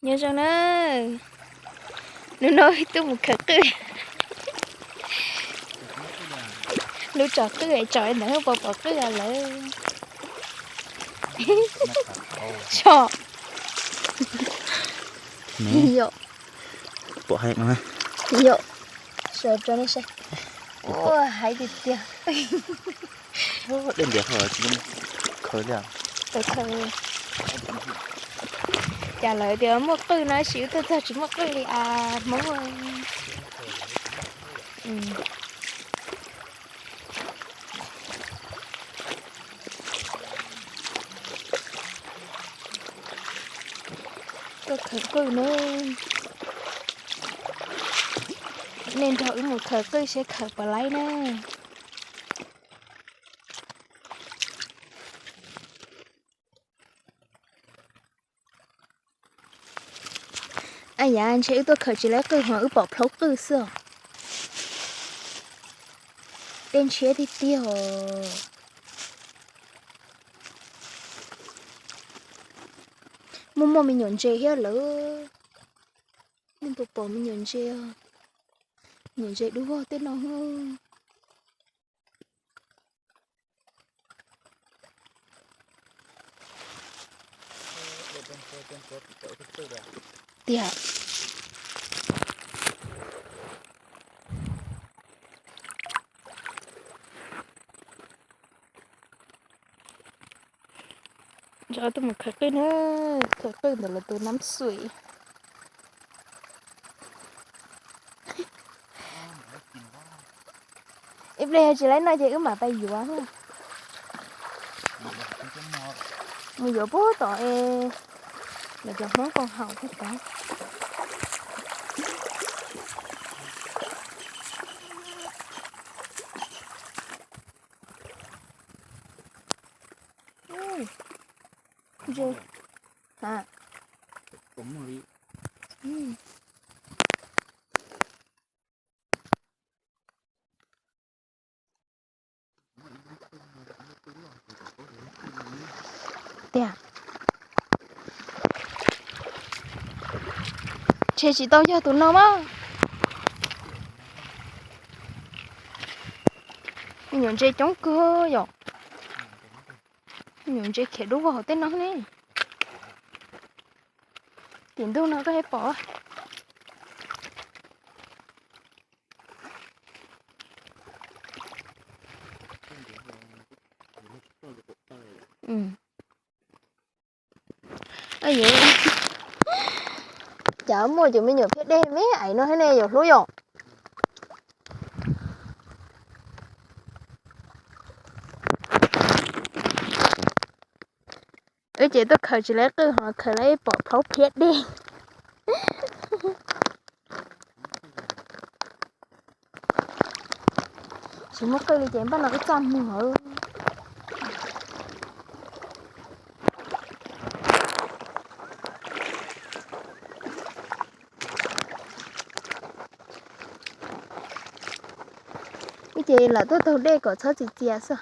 Nyob zoo na, hnub no tuaj mus khaws qwj. Lub tsom qwj es tsom ntawd pom pom qwj lawm. Tsom. Yom. Pom heev no. Yom. Sawv rau nej saib. Ua haiv tiag tiag. Dej ntiav qhov tsis khaws li. Khaws. Cas lawv tias muaj qwj no, tab sis wb tuaj txog tsis muaj qwj li as Hmoob. Tuaj khaws qwj na. Nej nrog wb mus khaws qwj seb khaws puas laib na. Aj yam, ntshe wb tuaj khaws tsis laib qwj ho wb pom plhaub qwj xwb os. Tej ntshiab tiag tiag os. Muaj muaj me nyuam ntses thiab lawm. Nej puas pom me nyuam ntses? Nyuam ntses dub vog tej no. Tiag. Ntshe tuaj mus khaws qwj na, khaws qwj ntawm lawv tus nab xuim. Ib pliag tsis laib noj ces wb mam pais yuav. Mus yuav puag tom es lawv cov Hmoob koom haum thiab tod. Tiag. Ntshe tsis tau yog tus no mas. Me nyuam ntses coob kawg yom. Me nyuam ntses khiav dub vog hauv tej no ne. Tim ntug no koj thiaj pom. Cas muaj cov me nyuam phiab dej me aiv no thiab ne yom Hlub yom? Wb ces tuaj khaws tsis laib qwj ho khaws laib pom plhaub phiab dej. Tsis muaj qwj li ces npaj no wb txaj muag. Wb ces lam tuaj taug dej kom txhob txias txias xwb.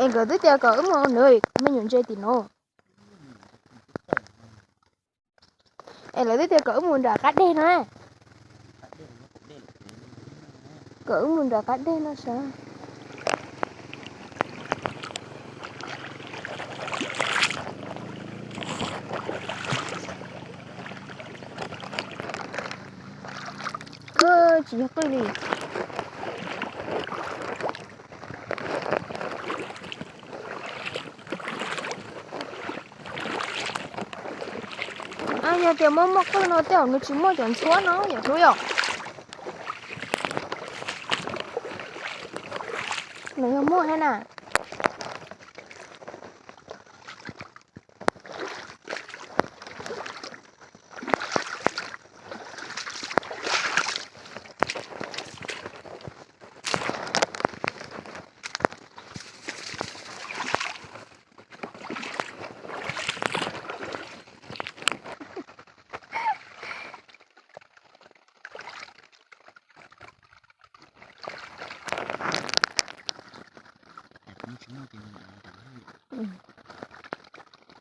Es nkawd twb tias kom wb mus nws me nyuam ntses tim no. Es lawv twb tias kom wb mus nram qab deg no. Kom wb mus nram qab deg no sav. Tsis yog qwj li. Yog tias muaj muaj qwj no tej zaum nws tsis muaj cov ntxhuab no yom Hlub yom? Nws yog muaj thiab na.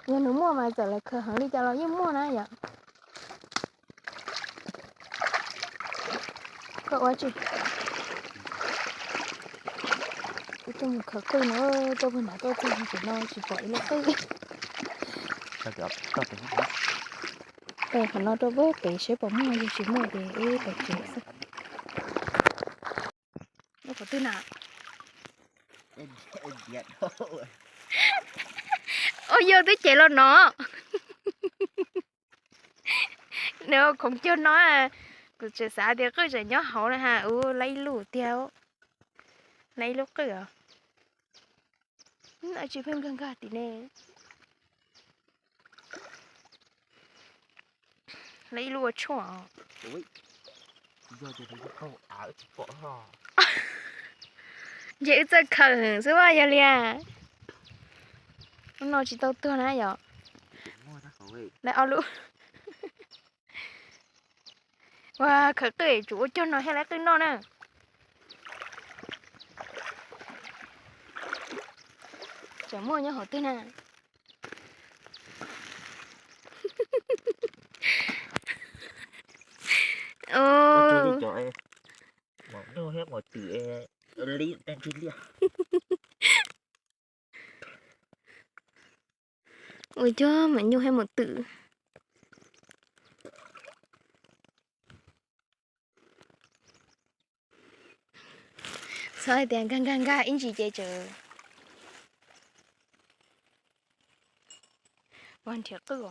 Yog nws muaj mas txawm lawv khaws heev li cas los yeej muaj na yom. Koj ua tsi? Wb tuaj mus khaws qwj no, tuaj puag nrad tuaj txog tim no tsis pom ib lub qwj. Pem qhov no rau pem seb puas muaj, yog tsis muaj ces wb pem tsev xwb. Lub qhov twg na? Ua yog twb ces los no. Nws khoom cog no, kuv tseem xav tias qwj tseem nyob hauv na ha, ua lab ib lub tiag, lab ib lub qwj os. Tsis pheej nkag nkag tim ne. Lab ib lub ua tshuaj. Ntshe wb txawj khaws xwb yog li. Lub no tsis tau tuag na yom. Lab ob lub. Ua khaws qwj tsum ua cog no thiaj lab qwj noj na. Tseem muaj nyob hauv twg na. Ua cog mas nyuj thiab mos twm. Txhob hais tias nkag nkag nkag ib ntsis ces tsam ua nrhiav qwj.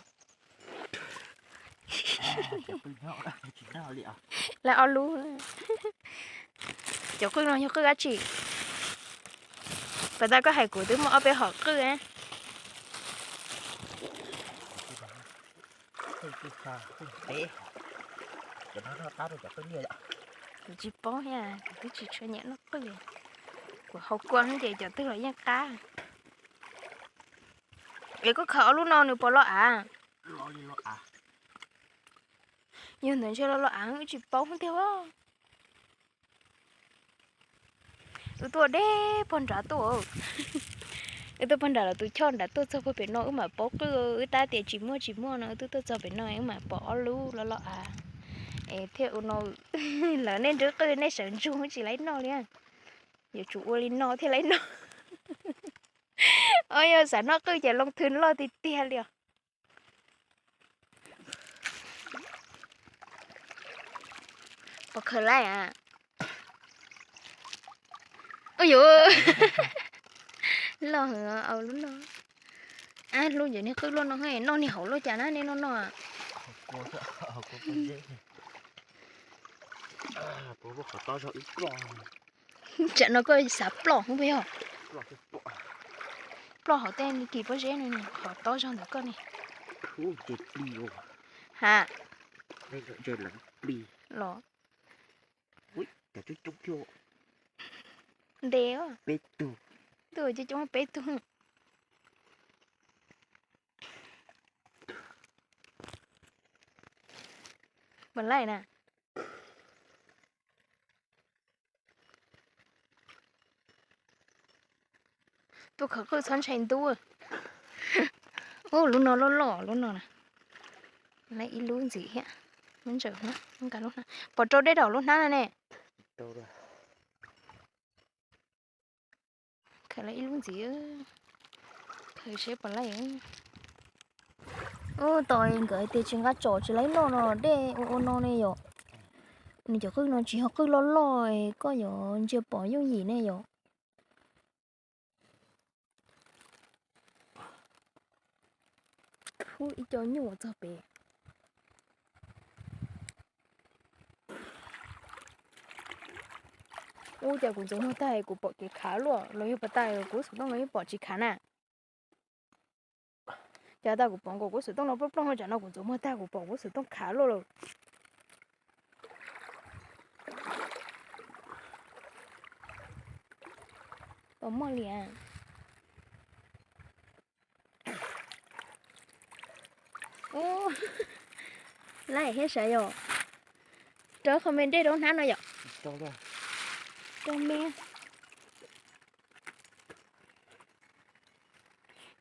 Lab ob lub. Cov qwj no yog qwj dab tsi? Pas tas koj hais kuv twb muaj ob peb hom qwj. Kuv tsis paub thiab, kuv twb tsis tshua nyiam noj qwj. Kuv haus kua ces cov twg los yeej qab. Es koj khaws ob lub no nws puas loj av? Yog ntawd ntshe loj loj av wb tsis paub tiag. Wb tuaj deb puag nrad tuaj. Wb tuaj puag nrad lawv tus choj nrad tuaj txog puag pem no wb mam paub qwj, wb tab tias tsis muaj tsis muaj no wb twb tuaj txog pem no wb mam pom ob lub loj loj av. Es thiaj ua no, lawv nej nrhiav qwj nej sawv ntsug tsis laib noj li. Yuav tsum ua li no thiaj laib noj. Os, yog xav noj qwj ces loo thwv loj tiag tiag li os. Pom khaws laij a. Ub yuv, loj heev au lub no. Ab, lub nceb niag qwj luaj no, noj niag hauv luaj cas na nej noj no. Tsam no koj xav ploj hub puas yog? Ploj hauv tej kis pob zeb no, qhov tob zog ntawd koj ne. Ha, los ntev, twb coob coob peb tug. Pom laij na. Tuaj khawv qwj txhob ntshai ntub. Ub, lub no loj loj lub no na. Lawv ib lub ntxiv thiab. Lub ntsaws, nka lub hnab. Pom rau deb rau lub hnab no ne. Khaws lawv ib lub ntxiv, khaws seb pom laij. Ub, tos nkawd tias tsis nqa tsom tsis laib noj no dej ua ua no ne yom. Nws cov qwj no tsis yog qwj loj loj, koj yuav ntsia pom yooj yim ne yom. Ub, ib co nyuj txog pem. Ub, cas kuv ntxuav muag tag kuv pom kev khav luaj, los yog pas tas kuv lub xov tooj no yeej pom tsis khav na. Cas tas kuv pom nkaus kuv lub xov tooj no plooj plooj, tsam no kuv ntxuav muag tag kuv pom kuv lub xov tooj khav luaj lawm. Pom muaj li. Ub, laij thiab sav yom. Rau qhov me dej rau hnab no yom. Rau me.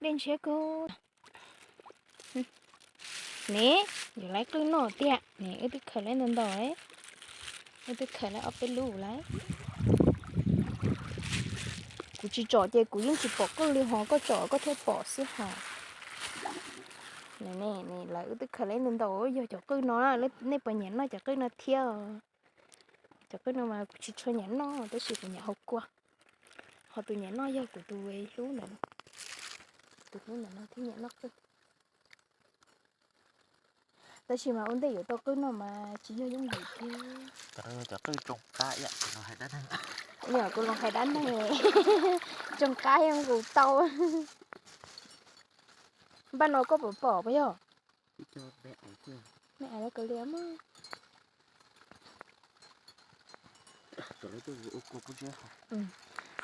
Dej ntshiab kawg. Ne, yuav laiv qwj noj tiag ne, wb twb khaws laiv ntau ntau, wb twb khaws laiv ob peb lub laiv. Kuv tsis tsom ces kuv yeej tsis pom qwj li hos, koj tsom koj thiaj pom xwb hos. Lawv wb twb khaws laiv ntau ntau, yog cov qwj no, nej puas nyiam noj cov qwj no thiab? Cov qwj no mas kuv tsis tshua nyiam noj tab sis kuv nyiam hau kua. Ho tus nyiam noj yog kuv tus hlub ntawd, tus hlub ntawd no thiaj nyiam noj qwj. Tab sis mas ua ntej yuav tau qwj noj mas tsis yog yooj yim thiab. Cov qwj tsoo qab, yog kuv los hais dab neeg, tsoo qab yog kuv tau. Npaj no koj puas pom puas yog? Me ais lawv kaw liam mas.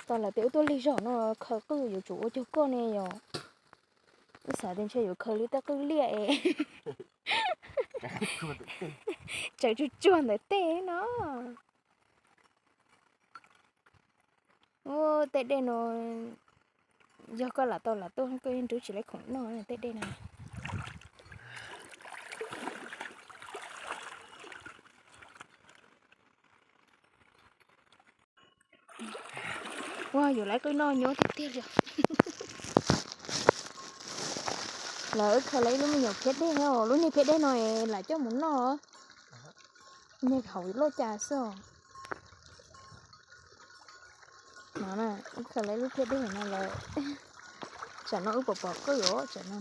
Tau lawv tias wb tuaj lig zog no khaws qwj yuav tsum ua cuag koj ne yom. Wb xav tias ntshe yuav khaws li tej qwj liaj es tsaws tsuag tsuag ntawm tej no. Ua tej dej no yog koj lam tau lam tuaj koj yeej rub tsis laiv khoom noj tej dej na. Ua yuav laiv qwj noj nyuaj tiag tiag li. Lawv wb khaws laiv ib lub me nyuam phiab dej, lub niag phiab dej no es lam coj mus noj, niag hauv loj cas xwb os. No na, wb khaws laiv lub phiab dej no lawm, tsam no wb pom pom qwj os tsam no.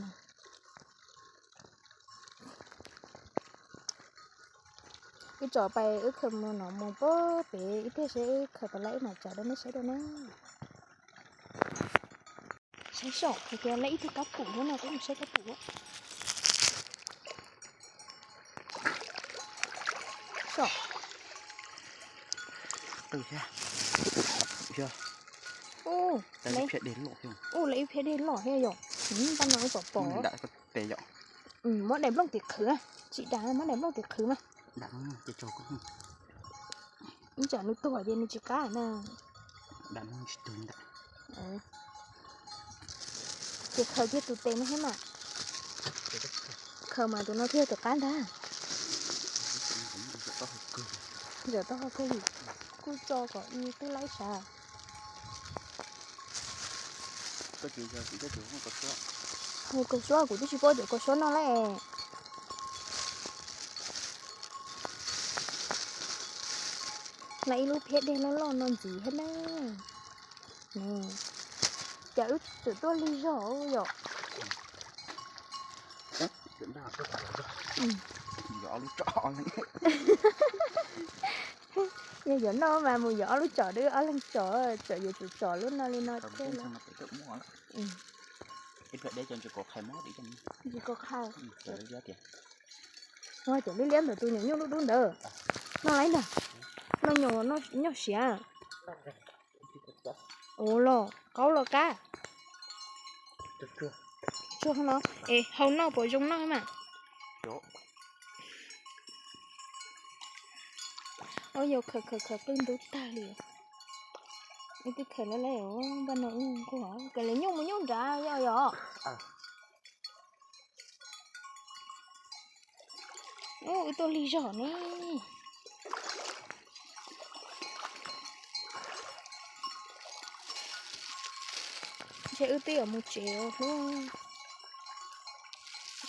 Wb tsom pais wb khaws mus no mus pem ib pliag seb wb khaws pais laiv wb mam tsom rau nej saib dua na. Saib seb hais tias laiv ib tug kab pum no, wb mus saib kab pum. Ua laiv ib phiab dej loj thiab yom. Npaj no wb pom pom. Muab daim nplooj tim qhwv, tsis daim, muab daim nplooj tim qhwv mas. Ib tsam nws tuag ces nws tsis qab na. Ces khaws kiag tus tes no thiab mas. Khaws mas tus no thiaj tus qab ntag. Zawm tau ho kawg li, kuj tso kom ib tug laib sav. Kaus suab kuv twb tsis paub cov kaus suab no lawm. Laiv ib lub phiab dej loj loj no ntxiv thiab na. Cas wb tseem tuaj lig zog yom. Yog yuav noj mas mus yuav ob lub tsom, ob leeg tsom, tsom yuav tsum tsom lub no li no thiab. Tsis kaus qha. Cov liab liab ntawm tus nyuam nyuj dub dub ntawd, noj laiv ntag. Noj nyuam nyuj siav. Ua los qaub los qab. Tsuag no es hau noj puas zoo noj mas. Ua yog khaws khaws khaws qwj ntub tag li. Ib tib khaws lawm lawm, npaj no nquag, khaws lawv nyuj mus nyuj nrad yog yog. Ub, wb tuaj lig zog ne. Ntshe wb twb yuav mus tsev os.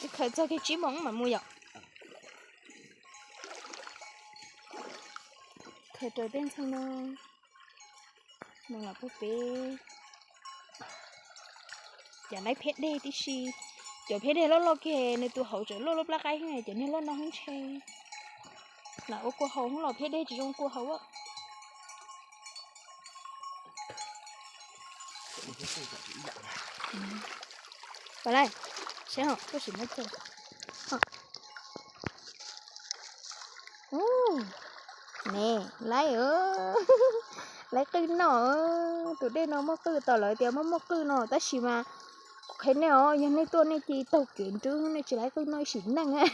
Wb khaws txog kiag tsib moos mam mus yom. Khaws raws tej ntxhee no mus los puag pem. Cov laib phiab dej tib si, cov phiab dej loj loj kiag nws tus hauv tseem luaj lub plab qaib, cov niag loj no ntshe lam ua kua haus los phiab dej tsis zoo kua haus. Pab laij, saib hos, koj sim muab txog. Ne, laib, laib qwj noj. Tus dej no muaj qwj, tau lawv tias muaj muaj qwj no tab sis mas kuv qhia nej os, yog nej tuaj nej cia li taug kev nrub, nej tsis laib qwj noj ib sim neej.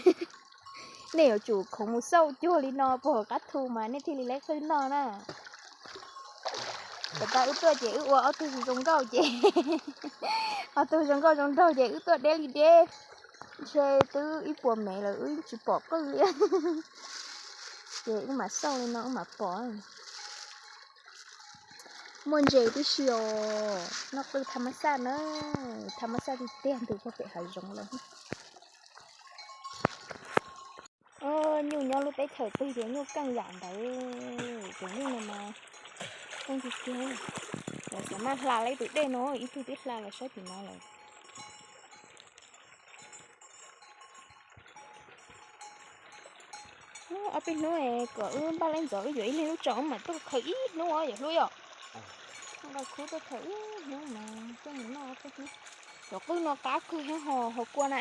Nej yuav tsum khoov mus xauj cuag li no puag hauv qab thu mas nej thiaj li laib qwj noj na. Tom qab wb tuaj ces wb ua ob tug zoo nkauj ces, ob tug zoo nkauj zoo nraug ces wb tuaj deb li deb, ntshe twb ib puas mev lawm wb tsis pom qwj li. Ces wb mam xauj li no wb mam pom. Muaj ntses tib si os, noj qwj thaj mab xaj na, thaj mab xaj tiag tiag ntws puag pem hav zoov lawm. Nyuj nyob lub teb chaws twg ces nyuj keej yam ntawd, cov nyuj no mas keej tiag tiag. Lawv xav maj hla lawv tus dej no, ib tug twb hla los saib tim no lawm. Ob peb hnub kom wb npaj leej ntxov wb yuav ib leeg lub tso wb mam tuaj khaws ib hnub os yom hlub yom. Nqa khub tuaj khaws ib hnub mas coj mus noj ob peb hnub. Cov qwj no qab kawg thiab ho, ho kua na.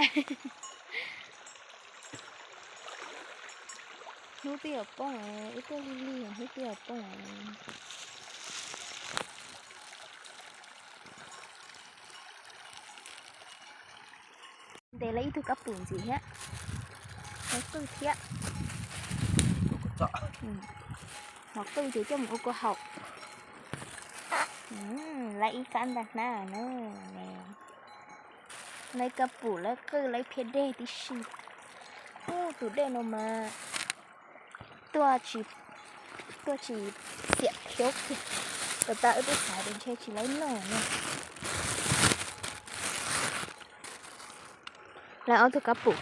Hnub twb yuav poob, wb tuaj lig lig hnub twb yuav poob. Ntes lawv ib tug kab pum ntxiv thiab, lawv qwj thiab. Hos qwj ces coj mus ua kua haum. Lawv ib kab ntag hnab na. Lawv kab pum, lawv qwj, lawv phiab dej tib si. Tus dej no mas tuaj tsis, tuaj tsis xiam khiab kiag. Tom qab wb twb xav tias ntshe tsis lawv noj na. Lawv ob tug kab pum,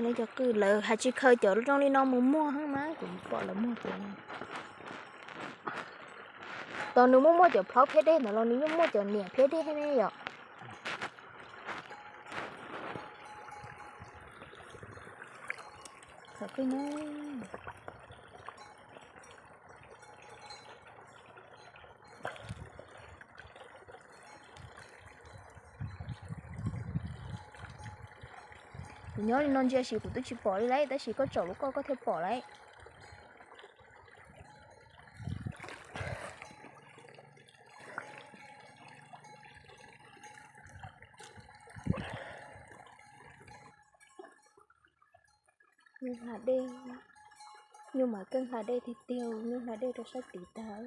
lawv cov qwj, lawv hais tsis khaws cov zoo li no mus muag heev mas kuv pom lawv muag ces. Tos nws muaj muaj cov plhaub phiab dej ntawd los nws yeej muaj cov niam phiab dej thiab ne yom. Kuv nyob li no ntsia sis kuv twb tsis pom li lauj, tab sis koj tsaum lub koj koj thiaj pom lauj. Nyuj hla dej, nyuj mas keej hla dej tiag tiag, nyuj hla dej rau sab tid tag.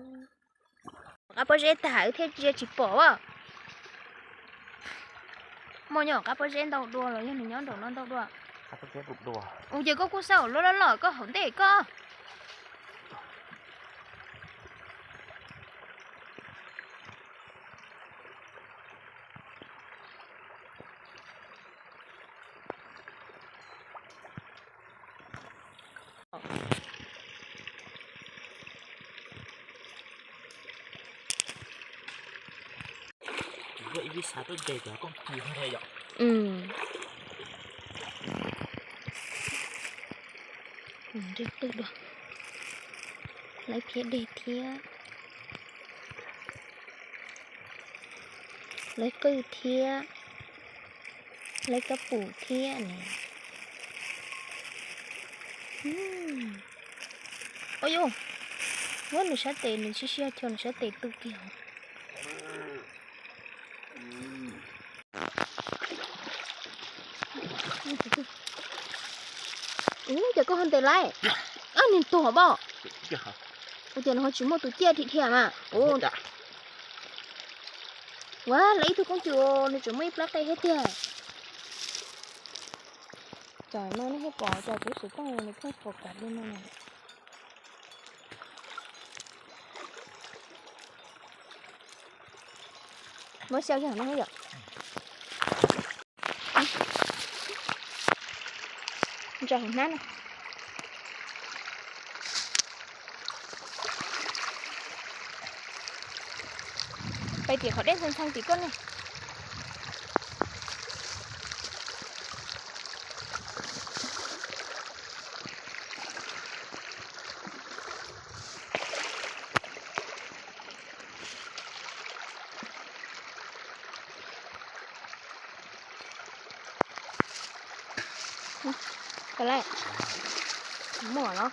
Qab pob zeb tag wb thiaj ntsia tsis pom as. Muaj nyob qab pob zeb ntau dua los yog nws nyob nraum no ntau dua? Ua ces koj kuj xauj loj loj loj koj hauv ntej koj. Lawv phiab dej thiab, lawv qwj thiab, lawv kab pum thiab ne. Ua yus, muab nws sab tes, nws tsis sib ho chaw nws sab tes tu kiag. Ua cas koj ho ntes lawm? Ab, nws tuag pom. Ua cas nws ho tsis muaj tus ciaj dhia dhia mas. Ua, lawv ib tug koob cws nws tseem muaj ib plab qe thiab tiag. Tsam no nej thiaj pom, tsam kuv xov tooj nws pheej pom kam li no. Muab xyaw zog no yom. Ntsa hauv hnab na. Pais tim qhov dej ntxhee ntxhee tim koj ne. Muaj los.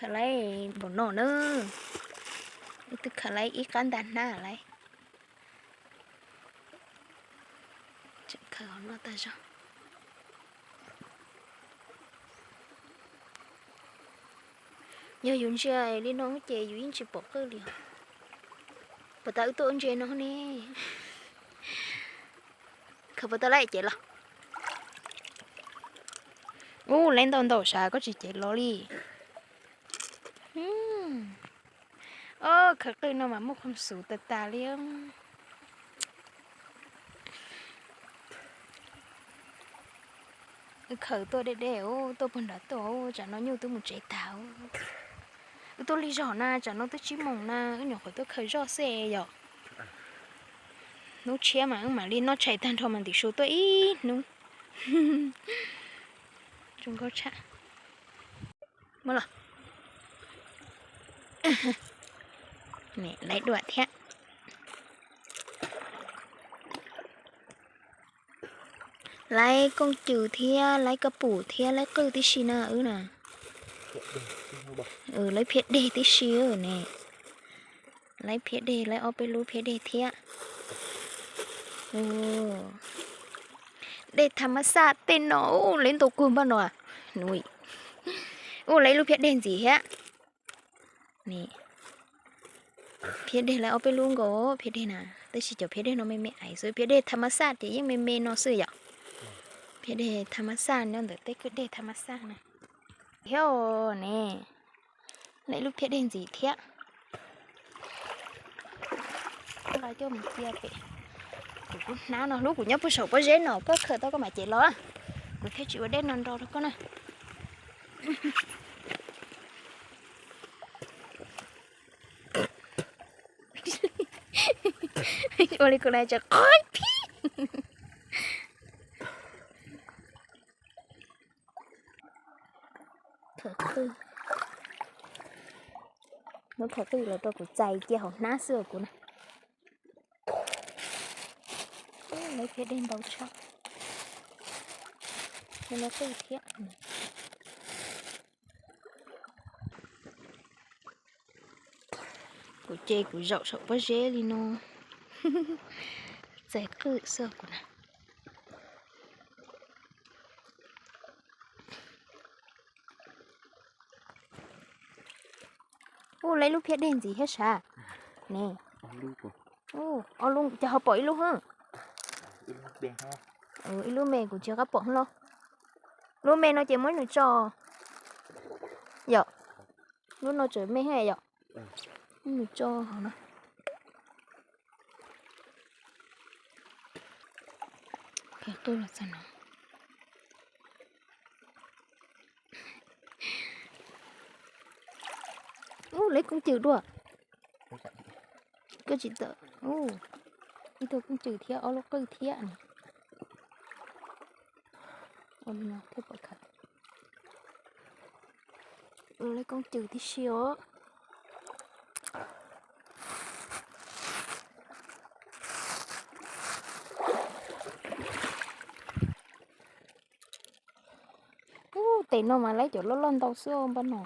Khaws laiv npaum no na, ib tug khaws laiv ib qab ntaj hnab laiv. Tseem khaws hauv no tag zog. Yog yus ntsia li no ces yus yeej tsis pom qwj li os. Puas tas wb tuaj ua ntses no ne? Khaws puas tau laiv cev los? Ub, laiv ntau ntau sav koj tsis cev los li. Ob, khaws qwj no mas muaj khuam xum tas tas li. Wb khaws tuaj deb deb, tuaj puag nram tuaj, tsam no nyuj twb mus tsev tag. Wb tuaj lig zog na, tsam no twb tsib moos na, wb nyuam qhuav tuaj khaws zoj xwb yom. Hnub tshiab mas wb mam li noj tshais tag nrho mas ntim su tuaj ib hnub. Zoo nkauj tshaj. Muab los. Laiv dua thiab. Laiv kooj cws thiab laiv kab pum thiab laiv qwj tib si na wb na. Laiv phiab deg tib si ne. Laiv phiab deg, laiv ob peb lub phiab deg thiab. Dej tha mab xaj tej no, ub, laiv ntau kawg npaj no. Ub, laiv ib lub phiab deg ntxiv thiab. Phiab deg laiv ob peb lub nkaus phiab deg na, tab sis cov phiab deg no me me aiv xwb, phiab deg tha mab xaj ces yeej me me no xwb yom. Phiab deg tha mab xaj nyob ntawm tej kwj deg tha mab xaj na. Thiab ne, laiv ib lub phiab deg ntxiv thiab. Coj mus cia pem. Kuv kuj hnab no hlub, kuv nyob puag saum pob zeb no, koj khaws tau koj mam cev los, kuv thiaj tsis ua dej no nro rau koj na. Ua li kuv na, tseem qhov pib. Muab khaws qwj los rau kuv txais cia hauv hnab xwb os kuv na. Laiv phiab deg ntau tshaj. Laiv qwj thiab. Kuv ces kuv zaum saum pob zeb li no, txais qwj xwb os kuv na. Ub, laiv lub phiab deg ntxiv thiab sav ne. Ub, ob lub ces ho pom ib lub hwb. Ib lub me kuv tsis qab pom hwb los. Lub me no ces muab nws tso yom. Lub no tseem me thiab yom. Muab nws tso hauv no. Qwj los txog no. Ub, laiv kooj cws dua. Koj tsis tawm. Ub, ib tug kooj cws thiab ob lub qwj thiab ne. Ua li no thiaj pom khaws. Laiv kooj cws tib si os. Ub, tes no mas laiv cov loj loj ntau xwb npaj no.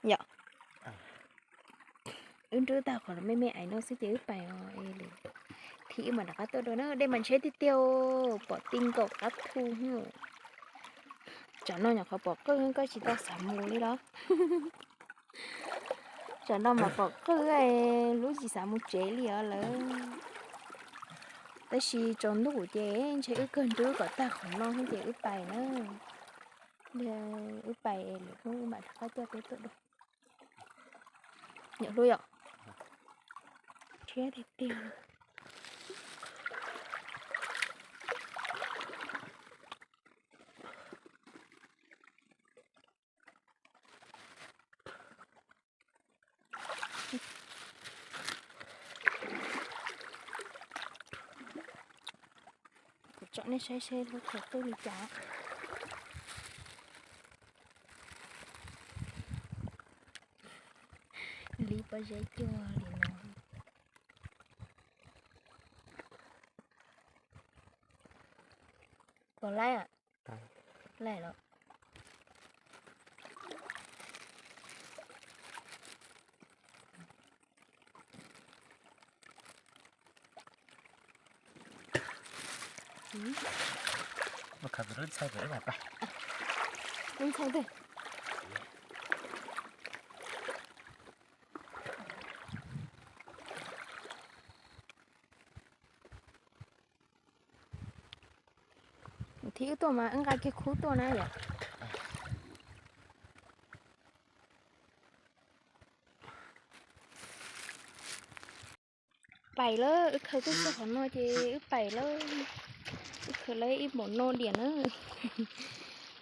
Yom. Wb nrub tag qhov me me aiv no xwb ces wb pais os. Thim wb mam rov qab tuaj dua na, dej mas ntshiab tiag tiag, pom ti nkaum qab thu. Tsam no nyuam qhuav pom qwj koj tsis tau xav mus li los? Tsam no mas pom qwj lub tsis xav mus tsev li os lawm. Tab sis tsaus ntuj ces ntshe wb kawg nrub kom tag qhov no ces wb pais na. Wb pais lwm hnub wb mam rov qab coj peb tuaj dua. Nyuam hlub yom. Ntshiab tiag tiag. Kuv tsom nej saib seb lub qhov twg li cas. Li pob zeb cuag li no. Puas laib? Laib los. Lub ntxhais twg? Thib wb tuaj mas wb nqa kiag khub tuaj na yom. Pais lawm, wb khaws tuaj txog qhov no ces wb pais lawm. Wb khaws lawm ib npaum no diam na.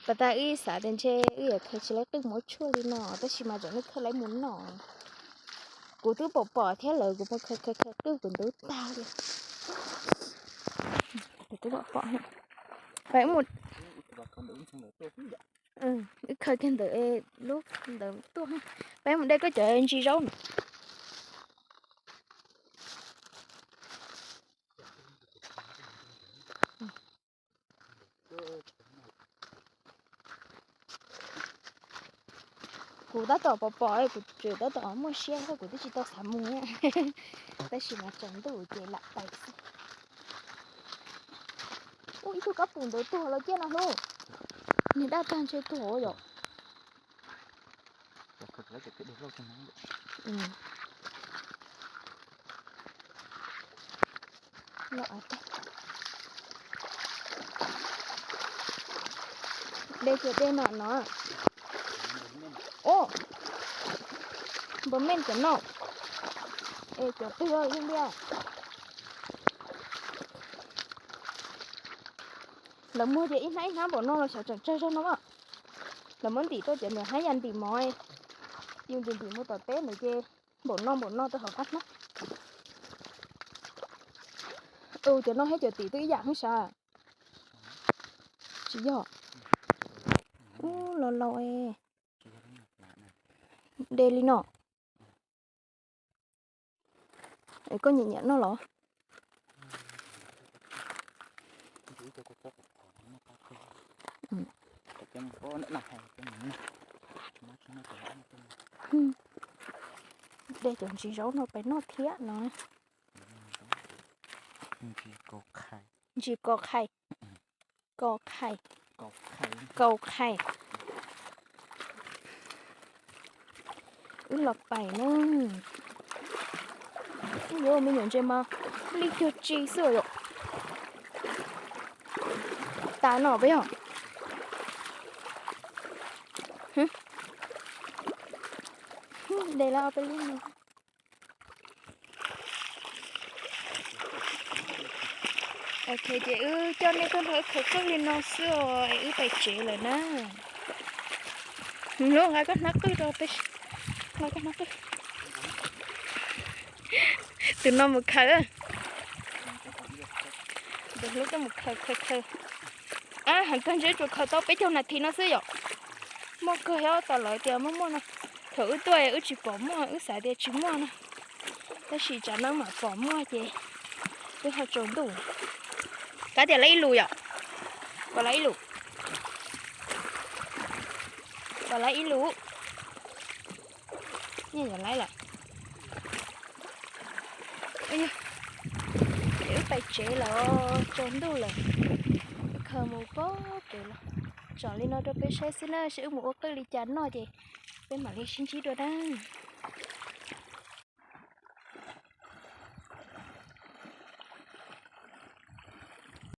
Pas tas wb xav tias ntshe wb yuav khaws tsis lawv qwj muab tshuaj li no tab sis mas tsam nej khaws lawv mus noj. Kuv twb pom pom thiab lawm, kuv mus khaws khaws khaws qwj kuv ntub tag li. Kuv twb pom pom. Pais mus, wb khaws kiag ntawm lub ntawd tuaj. Pais mus de koj cov ntsis zaub no. Kuv tab tom pom pom, kuv tseem tab tom muaj siab thiab kuv twb tsis tau xav mus. Tab sis mas tsaus ntuj ces lam pais xwb. Ua ib tug kab pum ntawd tuag los ciaj no hlub. Niag daj tag ntshe tuag yom. De cov dej no no. Ub, npawg Mej cov no. Es cov twg li ntag? Lawv muag ces ib hnab ib hnab npaum no los xyov tseem tsawg zog no. Lawv muab ntim tuaj cov nws hab yam ntim mov, yus ntim ntim mus tom teb ntawd ces npaum no npaum no rau hauv qab hnab. Cov no thiab cov tim twb ib yam heev sav. Tsis yog. Ub, los laus es. De li no. Es koj nyiam nyiam no los? De cov ntsis zaub no pais noj thiab no. Ntsis kau qhai. Kau qhai. Kau qhai. Wb los pais na. Yuav me nyuam ntses mas li cuag tsi xwb yom. Tas no peb yog. De lawm ob peb lub no. Ok, ces wb coj nej tuaj nrog wb khaws qwj li no xwb os, es wb pais tsev lawm na. Hlub, nqa koj hnab qwj rau peb, nqa koj hnab qwj. Tus no mus khaws. Tus hlub tuaj mus khaws khaws khaws. Ab, heev kawg, ntshe tsuas khaws tau peb caug nas this no xwb yom. Muaj kawg thiab, tas lawv tias muaj muaj no. Thaum wb tuaj wb tsis pom muaj, wb xav tias tsis muaj no. Tab sis tsam no mam pom muaj ces twb ho tsaus ntuj. Kav tias lawv ib lus yom. Kom lawv ib lus. Kom lawv ib lus. Nyiaj yuav laiv lawm. Ces wb pais tsev lawm, tsaus ntuj lawm. Wb khaws mus pog pem los. Tsom li no rau peb saib xwb na, saib wb mus ua qwj li cas noj ces peb mam li sib ntsib dua na.